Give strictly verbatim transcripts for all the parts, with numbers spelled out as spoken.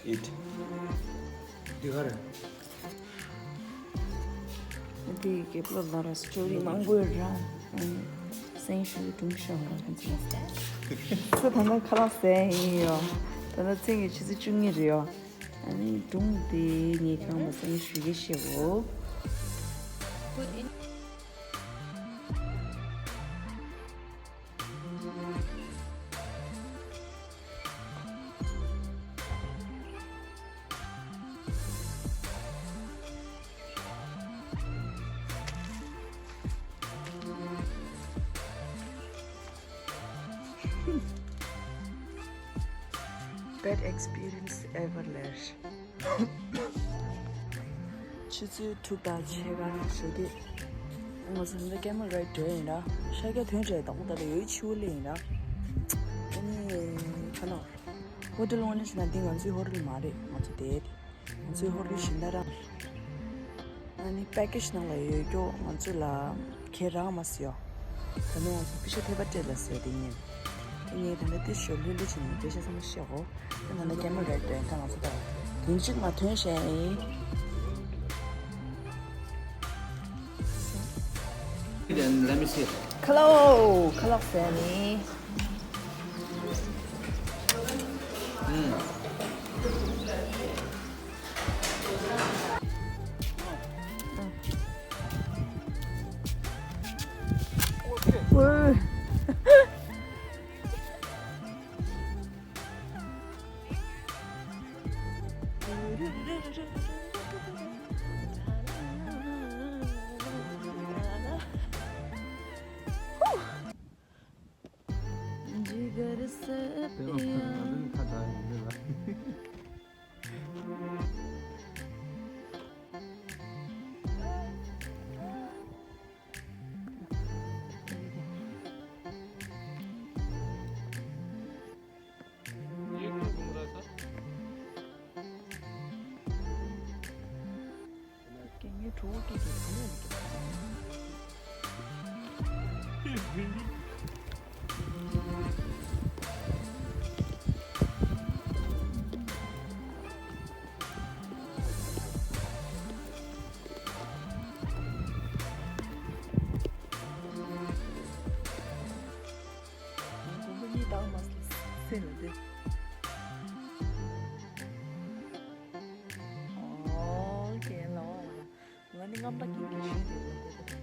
Eat. འདི་ག་རེད། འདི་རྒྱབ་ལོགས་ལ་ར་སི་ཊོ་རི་མང་པོ་ཡོད་ར། ཨང་། སེམས་ཤུགས་སྒྲུང་ཤོག་ར་ཁོང་ཚོ། ཁོ་ད་ལྟ་ཁ་ལག་ཟས་ཡིན་ཡོ། ད་ལྟ་མཚན་གྱི་ཆུ་ཚོད་བཅུ་གཉིས་རེད་ཡོ། ཨ་ནི་སྒྲུང་དེ་ངས་ཁྱེད་རང་ལ་སེམས་ཤུགས་ཤིག་བཤད་གོ། Bad experience ever ལབ། ཆུ་ཚོད་དྲུག་དང་ཕྱེད་ཀ་ནས་ཞོགས་ཀས། ང་ཚོ་འདི་ཀེ་མལ་རའིཌ་འགྲོ་ཡིན་ར། ཤར་རྒྱག་ཐོན་བྱས་དང་པོ་ད་ལྟ་ཡོད་ཆུ་བོ་ལ་ཡིན་ར། ཨ་ནི་ཁ་ནོར། ཧོ་ཊེལ་དངོས་གནས་བྱས་ན་འདི་ང་ཚོའི་ཧོ་ཊེལ་མ་རེད། ང་ཚོ་དེ་རེད། ང་ཚོའི་ཧོ་ཊེལ་གཞན་དག་རང་རེད། ཨ་ནི་པེ་ཀེ་ཇི་ནང་ལ་ཡོད་རྒྱུ་ང་ཚོ་ལ་ཁེ་རང་མ་ཟེར་ཡོ། ད་ནི་ང་ཚོ་པི་ཤ་ཐེ་པ་སྤྲད་ལ་ཟེར་དེ་ཉིན། དེ་ངས་ད་ནི་དེ་ཞོར་ལྷོད་ལྷོད་བྱས་ནས་པེ་ཤ་ཚང་མ་བཤད་གོ། ད་ནི་ཀེ་མལ་རའིཌ་དོན་ད་ང་ཚོ་ད་དེང་གཅིག་མ་ཐོན་བཤད་ཡིན། Then let me see. ཁ་ལག་ཁ་ལག་ཟས་ནི། ཨུམ། ཨོ། རྒན་ངའི་གྲོགས་པོ་སྐད་ཆ་གང་ཡང་མི་སྐྱོན། དགོན་པ་གཉིས་དང་མ་སེ་ལ་དེ། ཨོ་ཀེ་ལོ། ང་ནི་རྔམ་སྐྲག་གི་གི་ཤིང་དེ་ལ་དེ།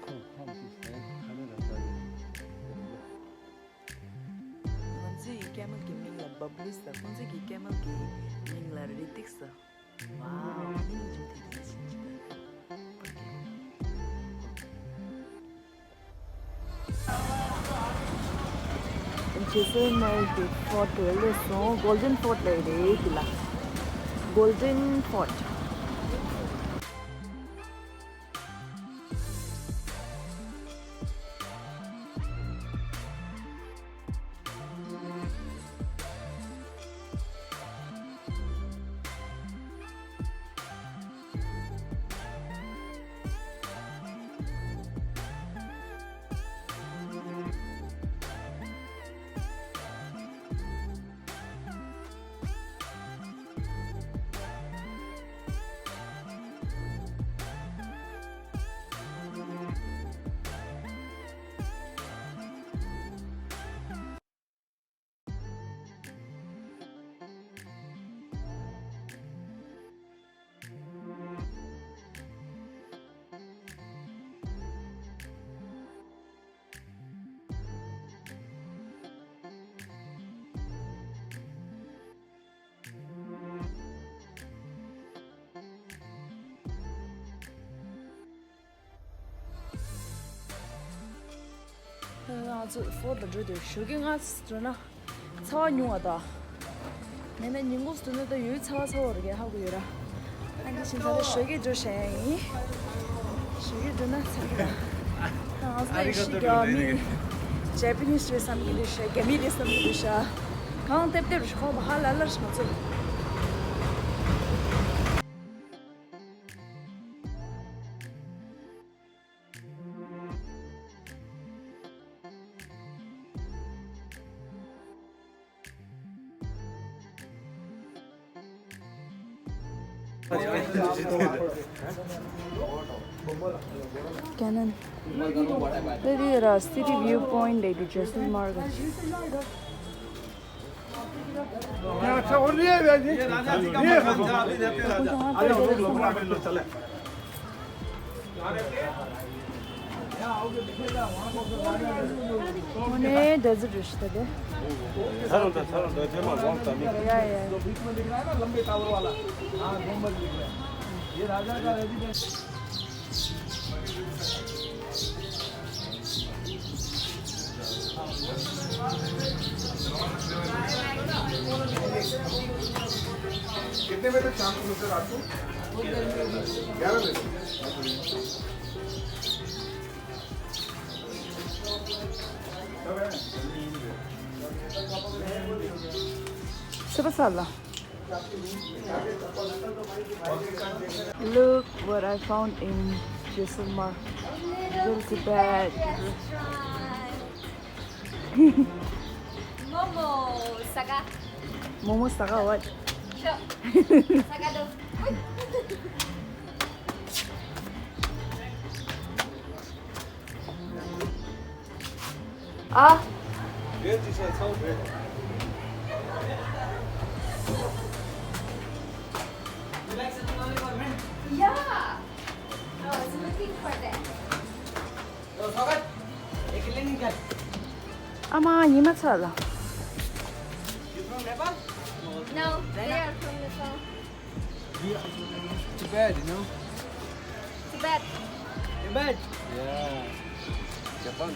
ཁོང་ཁམས་ཀྱི་སེམས་ཁ་ནས་ར་ལྟ་ཡིན། ང་ཚོའི་ཀེ་མལ་གྱི་མིང་ལ་བབ་ལུ་ཟེར། ཁོང་ཚོའི་གི་ཀེ་མལ་གྱི་མིང་ལ་རི་ཏིག་ཟེར། Wow, ནི་མིང་ཆུང་དེ་དེ་ཤིང་ཅིག་ད། ཇེ་སལ་མེར་གྱི་ཕོར་ཊི་དེ་སླེབས་སོང་། གོལ་ཌན་ཕོར་ཊི་ལབ་རེད་དེ་ལ། གོལ་ཌན་ཕོར་ཊི། ང་ཚོ་ཕོར་ཊི་ལ་འགྲོ་དུས་ཞོགས་ཀས་ང་འགྲོ་ན་ཚ་བ་ཉུང་བ་དང་། མེད་ན་ཉིན་གུང་འགྲོ་ན་ད་ཡོད་ཚ་བ་ཚ་བ་རེད་ཧ་གོ་ཡོད་ར། ཨ་འདི་བཞིན་ད་ལྟ་ཞོགས་ཀས་འགྲོ་བཞིན་ཡིན། ཞོགས་ཀས་འགྲོ་ན་ཚ་གི་ར། ང་ཚོ་ཡི་ཤི་རྒྱ་མི་ཇེ་པི་ནིས་རེད་བསམ་གི་འདུག་ཤ། རྒྱ་མི་རེད་བསམ་གི་འདུག་ཤ། གང་ལྟེབ་ལྟེབ་རེད་ཤ། ཁོང་པ་ཧ་ལ་ལར་ཤ་ང་ཚོ། Canon. There is a city viewpoint, like the Jaisalmer. ཁོ་ནས་འདི་ཚོ་བྲིས་ཤི་ད་དེ། ཚ་རུང་ད་ཚ་རུང་ད་ཐེངས་མ་གོང་ད་མི། ཡ་ཡ། कितने बजे तक शाम को मिलते रात को? ग्यारह बजे। Saba sala. Look what I found in Jaisalmer. This is bad. Momo saga. Momo saga what? Sure. Saga do. Ah. Yeah. I was looking for that. ཨ་མ་ཉི་མ་ཚར་ལ། No, they are from Nepal. Too bad, you know. Tibet. Tibet. Yeah. Japan.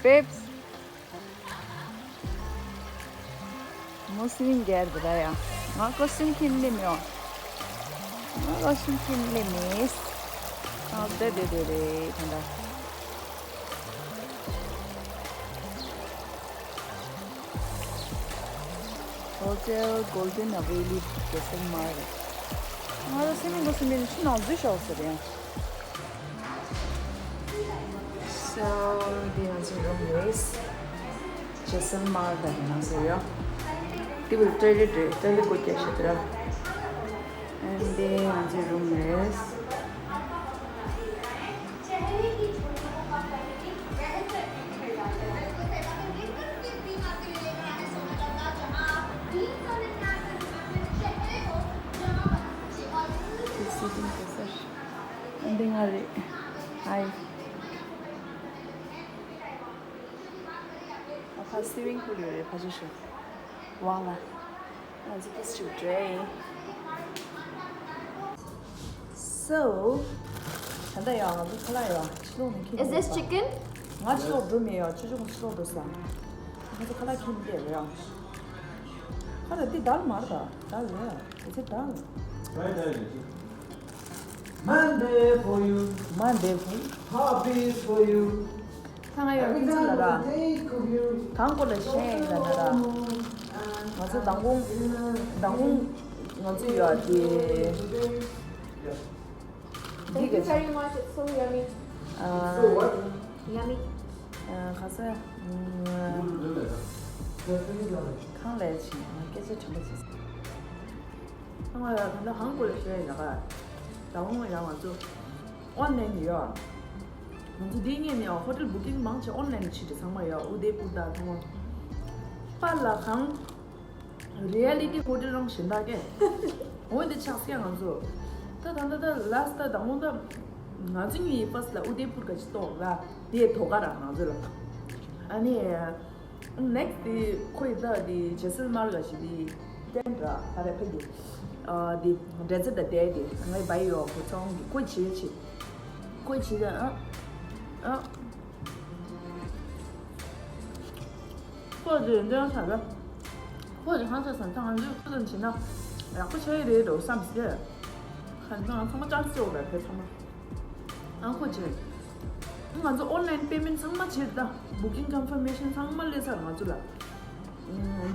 Babes. Muslim girl རེད་ཡ། ང་ཀོ་སི་ཊིམ་ཁྱེར་སླེབས་མེད། ང་ཀོ་སི་ཊིམ་ཁྱེར་སླེབས་མེད། ཨ་དེ་དེ་དེ་རེད་ད་ལྟ། Hotel Golden Haveli Jaisalmer རེད། ང་ལ་སེམས་མི་འདུག་སེམས་མི་འདུག་ཕྱི་ནང་འཛུལ་ཤོག་ཟེར་ཡང་། So, འདི་ང་ཚོའི་རུམ་རེད། Jaisalmer ད་ཡིན་ན་ཟེར་ཡོད། འདི་བུ་ཊོའི་ལེཊ་རེད། ཊོའི་ལེཊ་སྒོ་རྒྱག་ཤེས་དེ་ར། And འདི་ང་ཚོའི་རུམ་རེད། འདི་ང་རེད། ཧའི། ཨ་ཕ་སི་ཝིང་པུལ་ཡོད་རེད། ཕ་ཆེ་ཤོད། ཝང་ལ། ང་ཚོ་ཏོག་ཙམ་བྲོས་ཡིན། So, ད་ལྟ་ཡང་ང་ཚོ་ཁ་ལག་ཡང་ཕྱི་ལོགས་ནས་ཁྱེར། Is this chicken? ང་ཕྱི་ལོགས་འགྲོ་མེད་ཡ། ཆུ་ཆུ་ང་ཕྱི་ལོགས་འགྲོ་ས། ང་ཚོ་ཁ་ལག་ཁྱེར་མི་བསྡད་རེད་ཡ། ཁ་ལག་འདི་དལ་མ་རེད་ད། དལ་རེད། It's a dal. Monday for you. Monday for you. Happy for you. ད་ང་ཡང་ཁྱེད་ཚོ་ལ་ར། གང་གོ་ལ་ཤེས་ཡིན་ལ་ན་ར། ང་ཚོ་མདང་དགོང་མདང་དགོང་ང་ཚོ་ཡོད་དེ། Thank you very much. It's so yummy. ཨ། Yummy. ཨ། ཁ་ས། ཨ། གང་ལས་ཕྱིན་སྐད་ཆ་དྲན་པ་བྱེད། ང་ཡང་ད་ལྟ་ཧང་གོ་ལ་ཤོད་ཡ་ག་ད་འོང་ཡང་ང་ཚོ་ཨོན་ལན་ཡོད། ང་ཚོ་འདི་ངས་ནས་ཧོ་ཊེལ་བུ་ཀིང་མང་ཆེ་ཨོན་ལན་བྱེད་དེ་ཚང་མ་ཡོད། ཨུ་དེ་པུར་དང་ཚང་མ་པ་ལ་གང་རི་ཡ་ལི་ཊི་ཧོ་ཊེལ་རང་བཞིན་དག་གས་འོན་དེ་ཆགས་སྐད་ང་ཚོ་ད་ད་ད་ད་ལ་སི་ཊི་ད་འོང་ད་ང་ཚོ་གཉིས་ཕར་སི་ཊི་ལ་ཨུ་དེ་པུར་ག་ཅིག་གཏོགས་ལ་དེ་དོ་ག་ར་ང་ཚོ་ལ་ཨ་ནི། Next དེ་ཁོ་ཡི་ད་དེ་ཇེ་སལ་མར་ག་ཞིག་དེ་ཏན་ར་ཧ་རེ་ཕེ་དེ་ཨ་དེ་འདྲ་ཚེ་ད་དེ་དེ་ངའི་བའི་ཡོ་ཁོ་ཚང་གི་ཁོ་བྱེད་བྱེད་ཁོ་བྱེད་ད་ཨ་ཨ་ཁོ་དེ་འདྲ་ས་ད་ཁོ་དེ་ཧང་ས་སང་ཚང་ང་ཚོས་ཁོ་ཚང་བྱེད་ན་ཡག་པོ་ཆགས་ཡི་རེད་འགྲོ་བསམ་སི་ཁ་ཚང་ཚང་མ་ཅག་ཙེ་འོ་ར་ཁོ་ཚང་མ། ཨང་ཁོ་བྱས། ང་ཚོ་ཨོན་ལན་པེ་མེན་ཊི་ཚང་མ་བྱས་ད། བུ་ཀིང་ཀོན་ཕར་མེ་ཤན་ཚང་མ་སླེབས་ཚར་ང་ཚོ་ལ།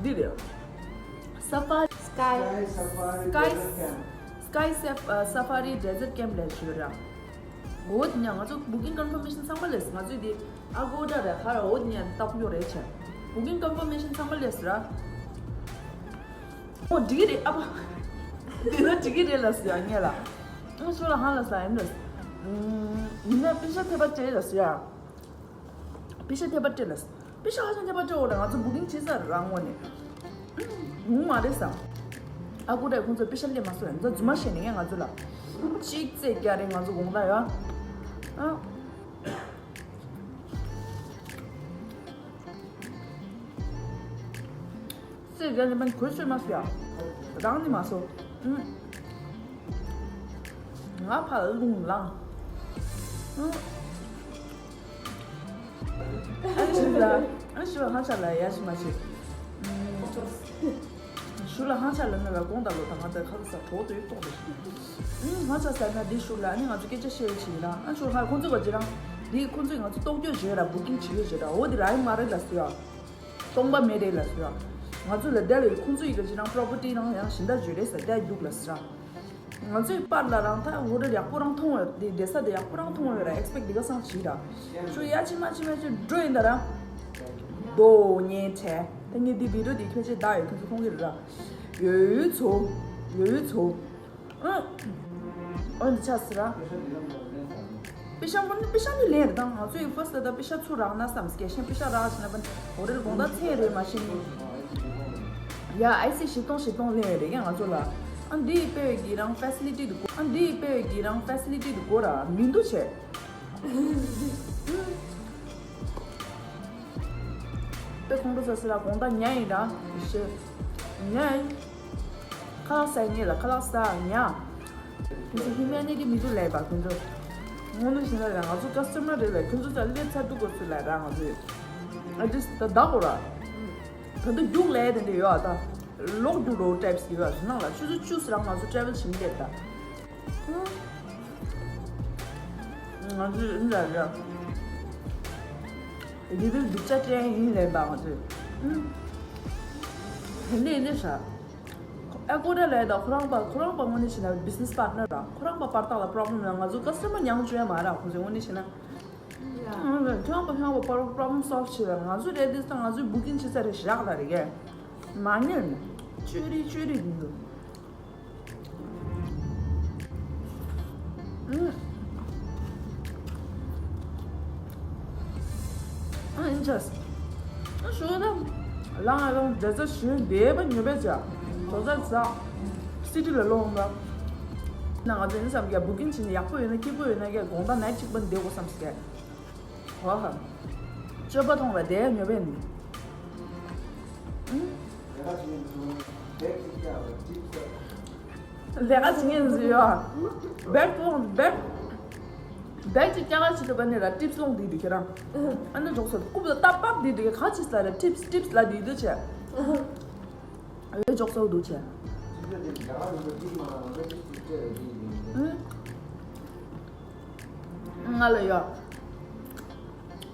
འདི་རེད། Safari Sky Sky Safari Sky Desert Camp. Sky Saf- ཨ། Safari Desert Camp ལབ་ཞུ་ར། འོ་དེ་ནས་ང་ཚོ་booking confirmation ཚང་མ་སླེབས། ང་ཚོས་དེ་Agoda རེད་ག་རེ་འོ་དེ་ནས་ལྟ་དགོས་རེད་བྱས། Booking confirmation ཚང་མ་སླེབས་ར། འོ་འགྲིག་གི་རེད། ཨ་ཕ། དེ་ལ་འགྲིག་གི་རེད་ལབ་སོང་ཡ་ངས་ལ། ཨ་ཤོ་ལ་ཧང་ལ་ས་ཡིན་ལ། ཡིན་ན་པེ་ཤ་ཐེབས་པ་སྤྲད་ལབ་སོང་ཡ། པེ་ཤ་ཐེབས་པ་སྤྲད་ལ། པེ་ཤ་ཧ་ཅང་ཐེབས་པ་སྤྲད་འོ་ར། ང་ཚོ་booking བྱེད་ས་རང་ངོ་ནས། ཡོང་མ་རེད་ས། Agoda ཁོང་ཚོས་པེ་ཤ་སླེབས་མ་སོང་ཡ། ང་ཚོ་རྫུན་མ་བཤད་ནས་ཡ། ང་ཚོ་ལ་གཅིག་རྩེ་རྒྱག་རེད་ང་ཚོ་དགོངས་དག་ཡ། ཨ། སེ་རྒྱ་ནི་མན་གོས་སོས་མ་སོ་ཡ། རང་ནི་མ་སོ། ཨུམ། ང་ཕར་རླུང་ལངས། ཨུམ། ཨ་ནི་ཞིག་ལ། ཨ་ཞུ་ཧང་ཆ་ལ་ཡ་ཞིག་མ་ཞིག། ཨུམ། ཞུ་ལ་ཧང་ཆ་ལ་ནི་ལ་དགོངས་དག་ལོ་དང་ང་ཚོའི་ཁ་ལ་ས་གོ་དུ་ཡོད་ཏོག་ཏུ། ཨུམ། ཧང་ཆ་ཟེར་ན་འདི་ཞུ་ལ་ཨ་ནི་ང་ཚོ་སྐད་ཆ་བཤད་ཡོད་ཆི་ཡིན་ར། ཨ་ཞུ་ཧ་ཁོང་ཚོ་ག་ཅི་རང་། འདི་ཁོང་ཚོས་ང་ཚོ་ལྟོགས་སྐྱོ་བྱོས་ར་booking བྱེད་ཡོད་བྱེད་ར། འོ་དེ་ར་ཡིན་མ་རེད་ལ་སུ་ཡ། སྟོང་པ་མེད་རེད་ལ་སུ་ཡ། ང་ཚོ་ལ་བསྡད་ལ་ཡོད་ཁོང་ཚོ་ཡི་ག་ཅི་རང་property རང་ཡང་ཞིང་ད་བརྗོད་རེད་ས་བསྡད་རྒྱུག་ལ་སུ་ར། ང་ཚོའི་པར་ལ་རང་ཐག་འོ་ར་ཡག་པོ་རང་མཐོང་བ་དེ་བསྡད་ས་དེ་ཡག་པོ་རང་མཐོང་བ་ཡོད་ར་expect དེ་ག་སང་བྱིས་ར། ཞུ་ཡ་ཆི་མ་ཆི་མ་ཆི་འགྲོ་ཡིན་ད་ར། རྡོ་ཉན་བྱས་ད་ངས་འདི་video དེ་ཁྱོད་ཆེ་བདག་ཡོད་ཁྱོད་ཚོ་མཐོང་གི་རེད་ར། ཡོད་ཡོད་ཚོ། ཡོད་ཡོད་ཚོ། ཨ། འོན་ཏེ་ཆགས་སི་ར། པེ་ཤ་མོ་ནི་པེ་ཤ་ནི་ལེན་རེད་ད། ང་ཚོའི་first ད་པེ་ཤ་ཚུར་རག་ན་བསམ་སྐད་ཤེས་པེ་ཤ་རག་ཕྱིན་ན་པན་འོ་རེད་དགོང་དག་ཚེ་རེད་མ་ཤེས་ནི། ཡ་ཨའི་སི་བཞི་སྟོང་བཞི་སྟོང་ལེན་རེད་ཀྱང་ང་ཚོ་ལ། ཨ་འདི་དཔེ་གི་རང་facility དུ་གོ། ཨ་འདི་དཔེ་གི་རང་facility དུ་གོ་ར་མི་འདུག་བྱས། དཔེ་ཁོང་ཁྲོ་ཟ་སི་ར་དགོང་དག་ཉལ་ཡིན་ར་ཤེས། ཉལ་ཡིན། ཁ་ལག་ཟ་ངེས་ལ་ཁ་ལག་ཟ་ཉལ། ཁྱོད་ཚོ་humanity མི་འདུག་ལས་པ་ཁྱོད་ཚོ། དངོས་གནས་བྱས་ན་ལ་ང་ཚོ་customer རེད་ལ་ཁྱོད་ཚོ་ཚ་སླེབས་ཚར་འདུག་གོ་ཚུལ་ལ་ར་ང་ཚོས། ཨ་ཏིས་ད་བདག་གོ་ར། ད་ལྟ་རྒྱུགས་ལས་དེ་འདྲ་ཡོད་ཨ་ད། ལོག་རྒྱུགས་འགྲོ་types ཡོད་ཨ་ནང་ལ་ཆུ་ཚོད་བཅུ་ཙམ་རང་ང་ཚོ་travel བྱེད་མཁན་ད། ང་ཚོས་འདི་འདྲ་རེད། འདི་འདི་སྡུག་ཅག་ཅན་ཡིན་ལས་པ་ང་ཚོས། ཨུམ། དེ་འདྲ་ཡིན་ས། ཨ་ཀོ་ཏྲ་ལས་ད་ཁོ་རང་པ་ཁོ་རང་པ་དངོས་གནས་བྱས་ན་business partner ར་ཁོ་རང་པ་པར་ཏག་ལ་problem ཡོད་ང་ཚོ་customer མྱངས་བཅོས་ཡ་མ་ར་ཁོ་ཚོས་དངོས་གནས་བྱས་ན། ཁོ་རང་པ་ཁོ་རང་པ་པར་problem solve བྱེད་ལ་ང་ཚོ་རེད་དེ་ད་ང་ཚོའི་booking བྱེད་ས་རེད་བཞག་ལ་རེད་གས། མ་ཉན། བཅོས་རིགས་བཅོས་རིགས་ཡིན་འདུག་ཨུམ། ཨ་ཨིན་ཅས། ཨ་ཞོ་ད། ལང་ཨ་ལང་རྒྱ་ཚ་ཞུན་བེ་བ་ཉོ་བེ་ཅ། ཇོ་ཚ་ཚ། སི་ཊི་ལ་ལོང་ད། ན་ང་ཚོ་ཨིན་བསམ་གྱ་བུ་ཀིང་བྱིན་ཡག་པོ་ཡོད་ན་སྐྱིད་པོ་ཡོད་ན་གྱ་དགོང་དག་ནའི་གཅིག་པ་འདེ་གོ་བསམ་སྐྱ། ཧོ་ཧ། སྤྱོད་པ་མཐོང་བ་དེ་ཉོ་བས་ནི། ལས་ཀ་བྱེད་ངེས་ཟིན་ཡོད། བེག་ཏོང་བེག་བེག་ཅིག་སྐྱ་ཀ་ཅིག་ཏུ་པ་ནི་ར་ཏིབ་སོང་དེ་དུ་ཁྱེད་རང་། ཨ་ནི་འཇོག་ས་རྐུབ་ལ་ཏག་པག་དེ་དུ་ཁ་ཅིག་ལ་ར་ཏིབ་ཏིབ་ལ་དེ་དུ་བྱས། ཨེ་ཅོག་ཙོག་འདུག་བྱས། ང་ལ་ཡོད།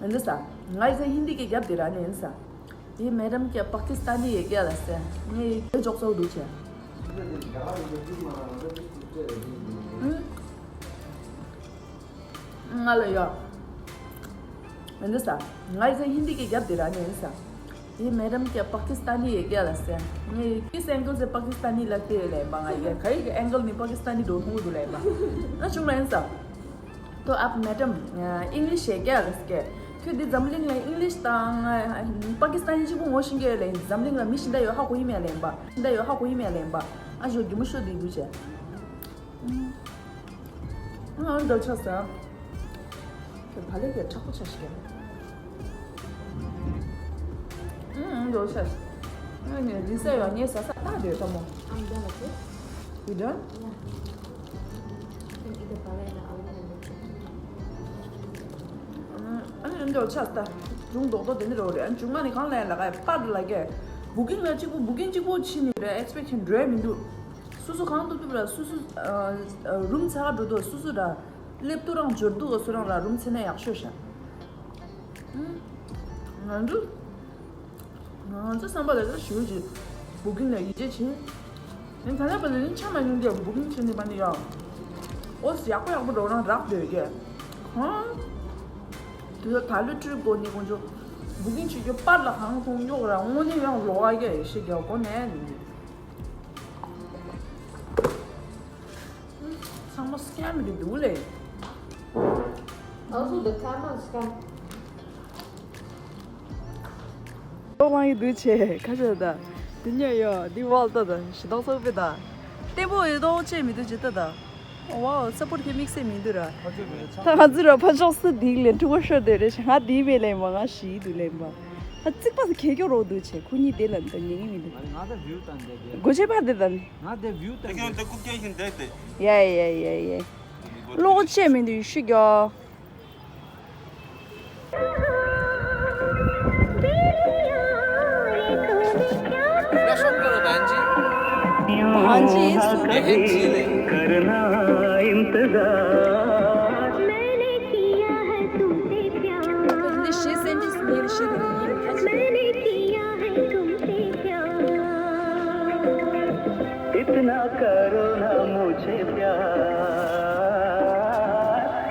འདི་ས། ང་ཚོ་ཧིན་དི་གི་རྒྱབ་དེ་ར་ནས་ཡིན་ས། ये मैडम क्या पाकिस्तानी है क्या ལ་ཟེར། ངས་ཨེ་ཅོག་ཙོག་འདུག་བྱས། ང་ལ་ཡོད། འདི་ས། ང་ཚོ་ཧིན་དི་གི་རྒྱབ་དེ་ར་ནས་ཡིན་ས། ये मैडम क्या पाकिस्तानी है क्या ལ་ཟེར། ངས་किस एंगल से पाकिस्तानी लगते हैं ལས་པ་ང་ཡི་ག་ཡི་གི་angle ནས་པ་ཀི་སི་ཐན་ནི་འགྲོ་ཐུང་གི་འདུག་ལས་པ། ང་ཆུང་ལ་ཡིན་ས། तो आप मैडम इंग्लिश है क्या ལ་ཟེར། ཁྱོད་འདི་འཛམ་གླིང་ལ་ཨིང་ལིཤ་དང་པ་ཀི་སི་ཐན་གཅིག་པུ་ངོ་ཤེས་ཀྱི་ཡོད་ལ་འཛམ་གླིང་ལ་མི་ཤི་འདྲ་ཡོད་ཧ་གོ་ཡི་མེད་ལ་ཡིན་པ། ཤི་འདྲ་ཡོད་ཧ་གོ་ཡི་མེད་ལ་ཡིན་པ། ཨ་ཞོ་རྒྱུ་མ་ཤོ་འདི་འདུག་བྱས། ཨང་འདོད་ཆགས་ས། ཁྱོད་བ་ལེ་གི་དྲག་པོ་ཆགས་ཤིག་ཨང་འདོད་ཆགས། ཨང་ནས་རི་ས་ཡོད་ངས་ཟ་ས་ལྟ་འདོད་ད་མོ། I'm done, okay? You done? Yeah. You can eat the ballet and the olive and the chicken. ཨང་འདོད་ཆགས་ད། ཅུང་རྡོག་རྡོག་དེ་འདྲ་རོ་རེད། ཨང་ཅུང་མ་ནི་གང་ལ་ཡིན་ལ་ག་ཡ་པར་ལ་གས། བུ་ཀིང་ལ་གཅིག་པོ་བུ་ཀིང་གཅིག་པོ་ཕྱིན་ནི་རེད། ཨེག་སི་པེག་ཤན་འགྲོ་ཡ་མི་འདུག་སོ་སོ་གང་ཐུབ་ཐུབ་ར་སོ་སོ་རུམ་ཚ་ག་འགྲོ་དོ་སོ་སོ་ར་ལེབ་ཏུ་རང་འབྱོར་འདུག་ག་སོ་རང་ར་རུམ་ཚེ་ན་ཡག་ཤོས་ཤ། ང་ཚོ་ང་ཚོ་བསམ་པ་ལ་ཞུ་ཞུ། བུ་གིན་ལ་ཡིད་ཆེས་བྱིན། ཡིན་ད་ལས་པ་ལ་ཡིན་ཆ་མ་ཡོང་གི་བུ་གིན་བྱིན་ནི་པ་ནི་ཡ། ཨོ་ཡག་པོ་ཡག་པོ་འགྲོ་རང་རག་འདོད་གི། ཧང་། དུས་ད་ལོ་ཁྲུས་གོ་ནི་ཀོང་ཇོ། བུ་གིན་ཆུ་རྒྱུ་པར་ལ་གང་མཐོང་ཡོག་ར་དངོས་གནས་ཡང་ལོ་བ་གི་ཤི་རྒྱ་གོ་ནས་ནི། ཚང་མ་སྐྱ་མི་འདུག་ལེ། Also the camera scam. ཏོག་ལང་ཡི་འདུག་ཆེ་ཁ་ཤས་ད། འདི་ཉོ་ཡོ་འདི་ཝལ་ཏོ་ད་ཞི་ཏོག་སོག་པི་ད། ལྟད་མོ་ཡོད་ཏོག་ཆེ་མི་འདུག་ཅི་ཏོ་ད། ཝའོ་ས་པོར་ཁེ་དམིགས་བསལ་མི་འདུག་ར། ད་ང་ཚོ་ར་ཕ་ཕྱོགས་སུ་འདི་ལས་འཁྲུག་པ་ཤོར་དེ་རེད་ཤ་ང་འདི་མེད་ལེན་པ་ང་ཞི་འདུག་ལེན་པ། ད་རྩིག་པ་སུ་ཁེ་ཀྱོ་རོ་འདུག་ཆེ་ཁོ་གཉིས་དེ་ལ་འདི་ཉེ་གི་མི་འདུག་ང་ད་བིའུ་ད་འདི་དེ། སྒོ་ཆེ་པ་དེ་ད་ནི། ང་དེ་བིའུ་ད་ཁྱོད་དེ་རྐུབ་བཀྱག་བཞིན་བསྡད་དེ། ཡ་ཡ་ཡ་ཡ། ལོག་ཆེ་མི་འདུག་ཤི་རྒྱོ། हाँ जी, सुन। करना इंतजार। मैंने किया है तुमसे प्यार। मैंने किया है तुमसे प्यार। इतना करो ना मुझे प्यार,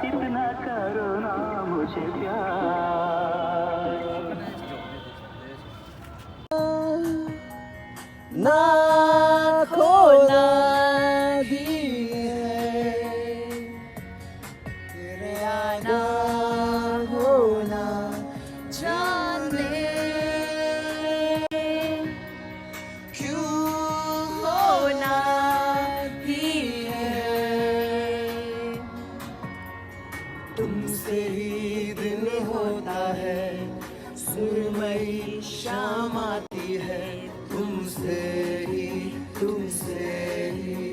इतना करो ना मुझे प्यार। ना खोना भी है, तेरे आना होना जाने क्यों होना भी है। तुमसे ही दिन होता है, सुरमई शाम आती है तुमसे।